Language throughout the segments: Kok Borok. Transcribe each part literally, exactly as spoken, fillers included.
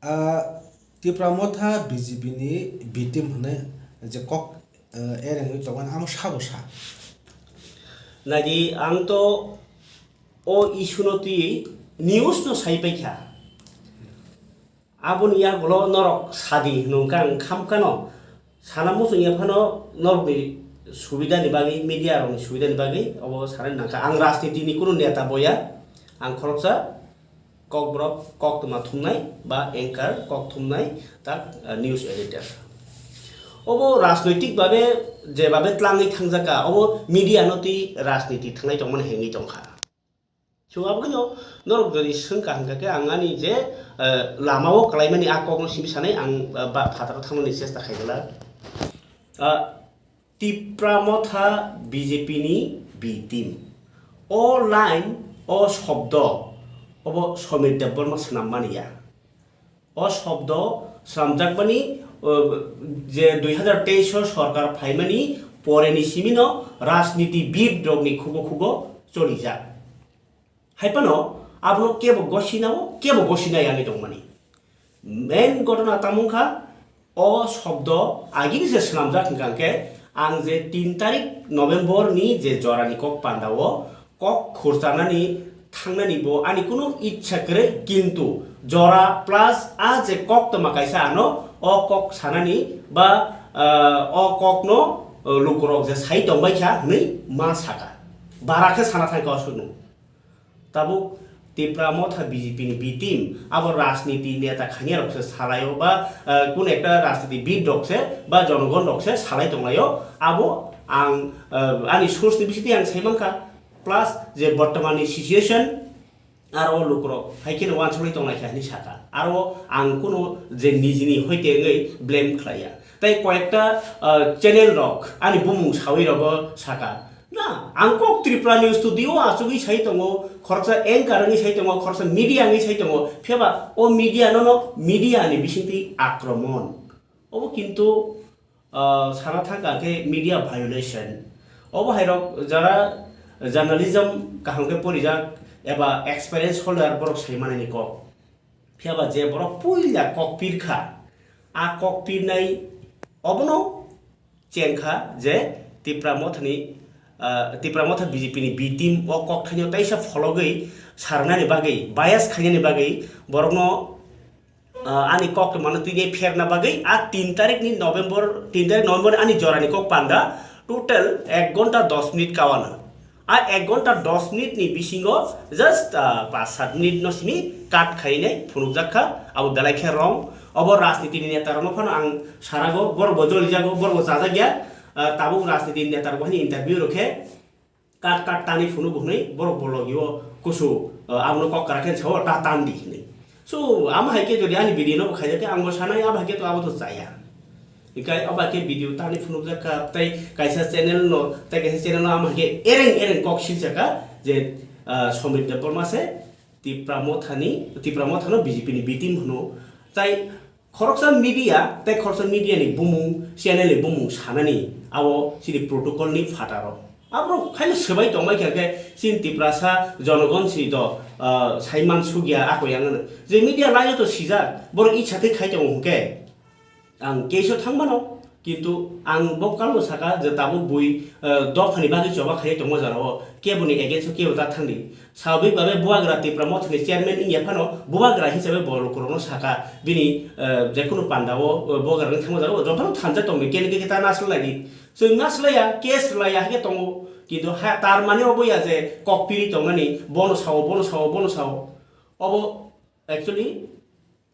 Ah, Tipra Motha B J P ni B team hwnwi je kok, eh, erengwi tongmani amo sabo sa. Naidi, ang to o issue no twi news no sai paikha. Aboni yagulo norok sadi hwnwi wngkha, ang khamkano sana muchung ya phano norokni subidani bagwi, media rokni subidani bagwi obo sanani nangkha. Ang rajniti ni kunu neta boya, ang khoroksa kokborok koktwma thumnai ba anchor kok thumnai tak, ah, news editor. Obo rajnoitik babe jebabe tlangwi thangjakha, obo media no twi rajniti thangnai tongmani hengwi tongkha. So, abo kheno norok jodi swngkha hwnkha khe ang ani je, eh, lama o kwlaimani a kokno simi sanai ang, eh, ba phataro thangmani chesta khaijala. Ah, Tipra Motha B J P ni B team. O line, o shobdo, obo Somir Debbarma swnammani ya. O shobdo swnamjakmani, o, je dui hazar teis o sorkar phaimani poreni simino rajnitibid rokni khugo khugo cholijak. Hai phano abono kebo gosinao, kebo gosinai ani tongmani. Main gotona tamo wngkha, o shobdo agini se swnamjak hwnkha hwnkhe, ang je tin tarik November ni je jorani kok pandao kok khurchanani thangnani bo ani kunu ichha kwrwi, kintu jora plus a je koktwma kaisa ano o kok sanani ba, ah, o kokno, ah, lukurok je sai tongbaikha hwnwi ma saka. Bara khe sana thangkha o sukno. Tabuk Tipra Motha B J P ni B team, abo rajniti neta khaniya rok se salaio ba, eh, kun ekta rajniti bid rok se ba jonogon rok se salai tonglaio, abo ang, eh, ani source ni bisingtwi ang sai mankha, plus je bortoman ni situation aro lukurok hai kheno wansugwi tonglai kha hinwi saka, aro ang kuno je nijini hoite wngwi blame khlaiya. Tai koyekta, ah, channel rok ani bumung sawi rogo saka, na, ang kok Tripura News Studio achugwi sai tongo, khoroksa anchor wngwi sai tongo, khoroksa media wngwi sai tongo, phiyaba o media no, no media ni bisingtwi akromon. Obo kintu, ah, sana thangkha khe media violation. Obo hai rok jara journalism kaham khe porijak eba experience holder borok sai manani kok. Phiyaba je borok puila kok pirkha, a kok pirnai obono chengkha je Tipra Mothani, ah, Tipra Motha B J P ni B team o kok thaino taisa phologwi sarnani bagwi, bias khainani bagwi borokno, ah, ani kok mano twi pherna bagwi a tin tarik ni November, tin tarik November ani jorani kok panda total ek gonta dos minute kawana. A ek gonta dos minute ni bisingo just, ah, paanch sat minute no simi cut khainai phunukjak kha, abo belai khe wrong. Obo rajniti ni neta rokno phano ang sarago, borok bo jolijago, borok bo chajak ya, ah, tabuk rajniti ni neta rok bo hani interview rok khe cut cut tani phunuk hwnwi borok bo logi o kusu, ah, abono kok kwrak khe sao ta tan di hwnwi. So, amo hai khe jodi ani video no bo khaijak khe ang bo sanai, abo hai khe to abo to chaya. Hinkhe abo hai khe video tani phunukjak kha, tei kaisa channel no, tei kaisa channel no amo hai khe ereng ereng kok siljak kha je, ah, Somir Debbarma se Tipra Mothani, Tipra Mothano B J P ni B team hwno. Tai khoroksa media, tei khoroksa media ni bumung, channel ni bumung sanani abo chini protocol ni phataro. Aborok khaino swbai tongbai kha khe chini Tiprasa jonogon si do, ah, saiman sugya ako yang ano. Je media laio to sijak, borok icha tei khai tongo hwnkhe. Ang case o thang mano, kintu ang bo kalno saka je tabuk bui, ah, dophani bagwi choba khai tongo jora o. Keboni against o kebo ta thangdi. Swabik babe bubagra Tipra Mothani chairman wngya phano bubagra hisabe bo lukurokno saka bini, ah, jekunu panda o, ah, bubagra wng thangma jora o jotono thansa tongdi kene khe ta naslai di. Chwng ma swlaiya, case rwlaiya hai khe tongo. Kintu ha, tar mane obo ya je kok piri tongnani, bono sao, bono sao, bono sao. Obo actually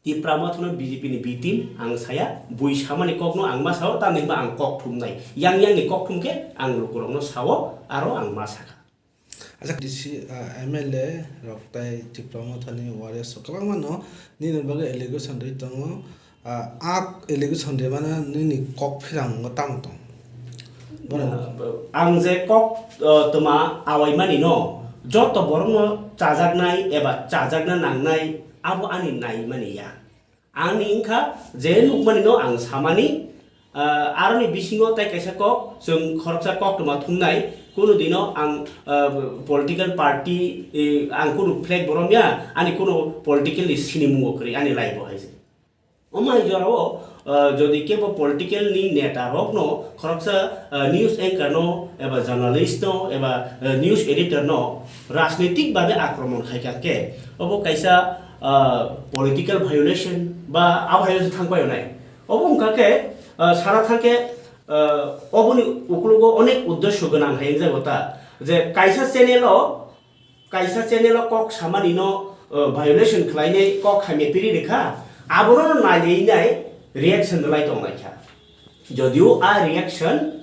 Tipra Mothano B J P ni B team ang saya, bui samani kokno ang ma sao, tamni hwnba ang kok thumnai. Yang yang ni kok thum khe ang lukurokno sao, aro ang ma saka. Acha D C, ah, M L A rok tai Tipra Mothani warriors rok kwbangma no nini bagwi allegation rwi tongo. Ah, a allegation rwmano nini kok phirango tamo tong? Bono ang je kok, ah, twma awaimani no, joto borokno chajaknai eba chajakna nangnai abo ani naimani ya. Ani wngkha je nukmani no ang samani, ah, aroni bisingo tai kaisa kok, chwng khoroksa koktwma thumnai, kunu dino ang, ah, political party, eh, ang kunu flag borom ya, ani kunu political ni sinimung bo kwrwi ani life o hai se. Omo hai jorao, ah, jodi kebo political ni neta rokno khoroksa, ah, news anchor no eba journalist no eba, ah, news editor no rajnitik babe akromon khai kha khe, obo kaisa, ah, political violation ba abo hai thang pai nai. Obo wngkha khe, ah, sana thang khe, ah, oboni uklogo onek uddesho gwnang hai wngjago ta, je kaisa channel o, kaisa channel o kok samani no, ah, violation khlainai kok hamya piri rikha, abono no nailainai reaction rwlai tonglaikha. Jodio a reaction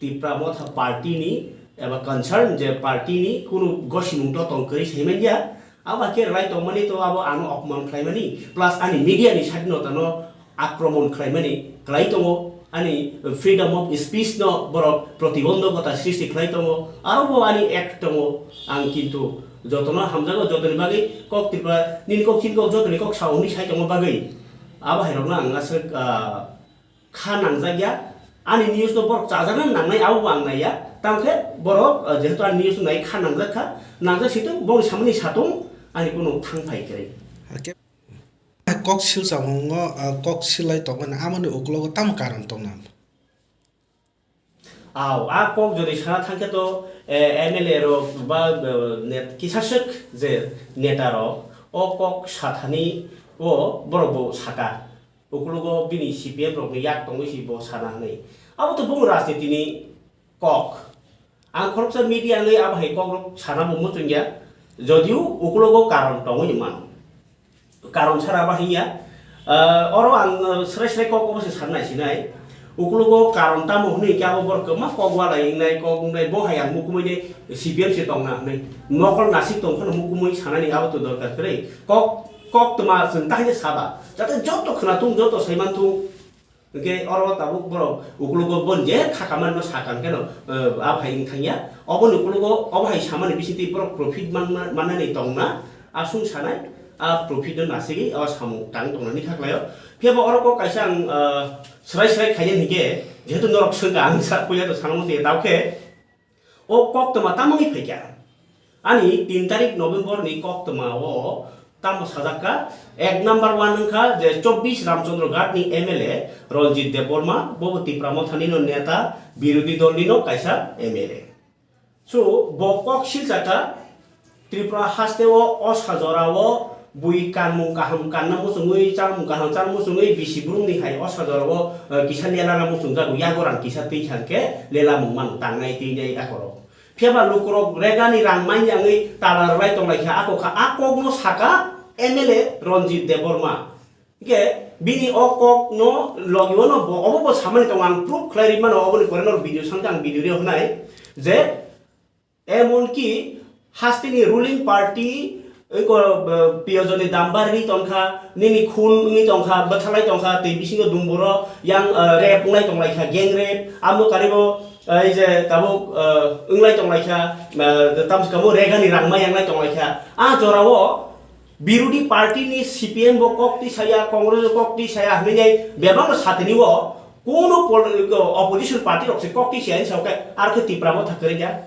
Tipra Motha party ni eba concern je party ni kunu gosimung totong kwrwi saimanliya, abo khe rwlai tongmani to abo ano opman khlaimani, plus ani media ni sadinota no akromon khlaimani kwlai tongo, ani freedom of speech no borok protibondhokota srishti khlai tongo, aro bo ani act tongo. Ang kintu jotono hamjago, jotoni bagwi kok Tripura nini kok chini kok jotoni kok sao hwnwi sai tongo bagwi, abo hai rokno ang aswk, ah, kha nangjak ya. Ani news no borok chajakna nangnai, abo bo ang nai ya. Tamo khe borok, ah, jehetu ani news no nai kha nangjak kha, nangjak si tong, boni samani sa tong, ani kunu thang phai kwrwi. Hakhe kok silchamungo, ah, kok silai tongmani amoni uklogo tamo karon tongna? Aw, a kok jodi sana thang khe to, eh, M L A rok ba, eh, net-, kisa swk je neta rok o kok sathani o borok bo saka. Uklogo bini C P M rokni yak tongwi si bo sana hwnwi. Abo to bung rajniti ni kok. Ang khoroksa media wngwi abo hai kok rok sana bo muchung ya. Jodio uklogo karon tongwi mano. Karon sara ba hinya. Ah, oro ang, ah, srai srai kok obo se sanai sinai. Uklogo karon tamo hwnwi khe abo borok kwma kok walai wngnai, kok wngnai, bo hai ang mukumui de C P M se tongna hwnwi. Mokol nasik tong phano mukumui sanani abo to dorkar kwrwi. Kok, kok tma chwng tahai saba. Jate joto khwnathung, joto saimanthung. Hwnkhe oro tabuk borok uklogo bon je khakamanno sakang kheno, eh, abo hai wng thangya. Oboni uklogo obo hai samani bisingtwi borok profit man-, man-, mannani tongna aswng sanai, a profit no nasigwi o samung tang tongnani kha khlaio. Phiya ba oro kok kaisa ang, eh, srai srai khainani hinkhe, jehetu norok swngkha ang sa puila to sanamo se tao khe, o koktwma tamo wngwi phaikha? Ani tin tarik November ni koktwma o tamo sajak kha, ek number one wngkha je chobbish Ramchandra Ghat ni M L A Ranjit Debbarma, bo bo Tipra Motha ni no neta, birodhi dol ni no kaisa M L A. So, bo kok silchakha Tripura haste o, o sajora o, bui kanmung kaham kanna muchungwi, chamung kaham chana muchungwi, bisi brumni hai o sajora o, eh, kisa lela na muchungjago, yago rang kisa twi thangkhe lela mung mano tangnai twi nai akorok. Phiya ba lukurok regani rang manya wngwi tala rwlai tonglaikha, ako kha, a kokno saka M L A Ranjit Debbarma. Hingke bini o kokno logi o no bo, obo bo samani tongo, ang proof khlai ri mano, oboni pore no video sangkha ang video rio hwnai je, emonki hasteni ruling party, oi ko, eh, piyojoni dam barwi tongkha, nini khun wngwi tongkha, bwtharlai tongkha, tei bisingo dumburo yang, eh, rape wnglai tonglaikha, gang rape, amo karibo, eh, ei je tabuk, eh, wnglai tonglaikha, eh, tamo kamo regani rang ma yanglai tonglaikha. A jorao birodhi party ni C P M bo kok twi saya, Congress bo kok twi saya, hwnwi nai bebak no satini o, kono pol-, opposition party rok se kok twi saya ni sao khe, ar khe Tipra Motha kwrwi ya.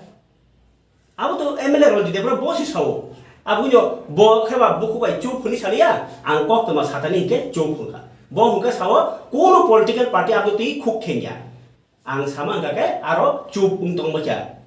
Abo to M L A Ranjit Debbarma bo se sao. Abo no bo khe ba buku bai chup hwnwi saliya, ang kok toma satani hinkhe chup hwnkha. Bo hwnkhe sao, kono political party abo twi khuk khengya. Ang sama hwnkha khe aro chup wng tongma kha.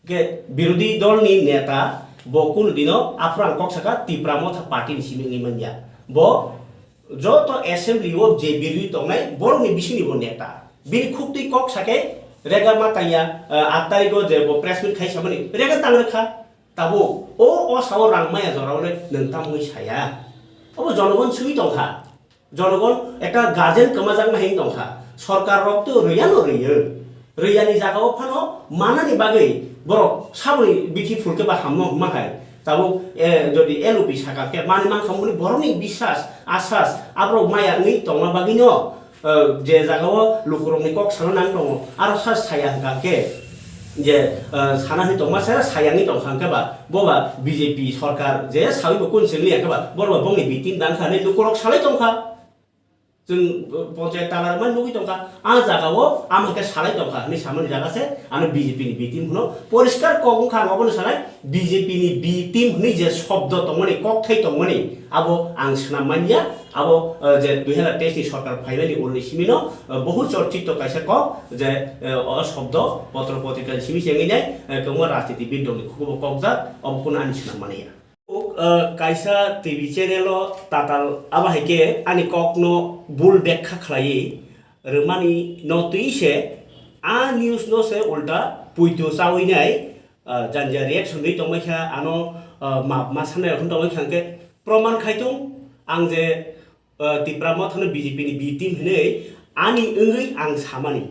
Khe birodhi dol ni neta bo kunu dino aphuru ang kok saka Tipra Motha party ni simi wngwi manya. Bo joto assembly o je birodhi tongnai borok ni bising ni bo neta. Bini khuk twi kok sake rega ma tangya, eh, aat tarikh o je bo press meet khai samani rega tang rwkha. Tabuk o, o sao rang maya jora o le nwng tamwi saya. Obo jonogon swi tongkha. Jonogon ekta guardian kwmajakma hing tongkha. Sorkar rok to rwya no rwyo. Rwya ni jaga o phano manani bagwi borok saboni bithi phulke ba hamno hwnma hai. Tabuk, eh, jodi L O P saka khe mani mankha muni borokni bisas, asas, aborok maya wngwi tongma bagwi no, eh, je jaga o lukurokni kok sana nang tongo, aro sa saya hwnkha khe je, eh, sana hwnwi tongma se sayangwi tongkha hwnkhe ba, bo ba B J P sorkar je sawi bo kun sengli hwnkhe ba, borok ba bongni victim dang kha hwnwi lukurok salai tongkha. Chwng, eh, ponchayat tala rwmani nugwi tongkha, a jaga o ama khe salai tongkha hwnwi samani jaga se ano B J P ni victim hwno. Poriskar kok wngkha ang obono sanai, B J P ni victim hwnwi je shobdo tongmani, kokthai tongmani, abo ang swnam manya, Abo, eh, je dui hazar teis ni sorkar phaimani ulni simino, eh, bohu chorchito kaisa kok je, eh, o shobdo potro potrika ni simi se wngwi nai, eh, kwbangma rajnitibid rokni khukubo kokjak, obo kunu ani swnam mani ya. O, eh, kaisa T V channel o tatal abo hai khe ani kokno bul bekha khlaiwi rwmani no twi se a news no se ulta puito chawi nai, eh, janja reaction rwi tongmai kha ano, eh, map ma sanai rok tongmai kha hwnkhe proman khai tung ang je, eh, Tipra Motha no B J P ni B team hinwi ani wngwi ang samani.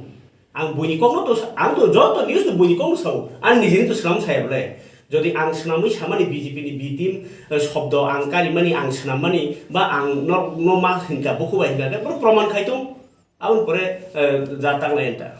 Ang buini kokno to sa-, ang to joto news to buini kokno sao. Ang nijini to swnam saya bole. Jodi ang swnamwi samani B J P ni B team, eh, shobdo ang karimani, ang swnammani, ba ang no, no ma hinka, bukhu bai hinka, khe boro proman khai tung. Aboni pore, eh, ja tanglai enta.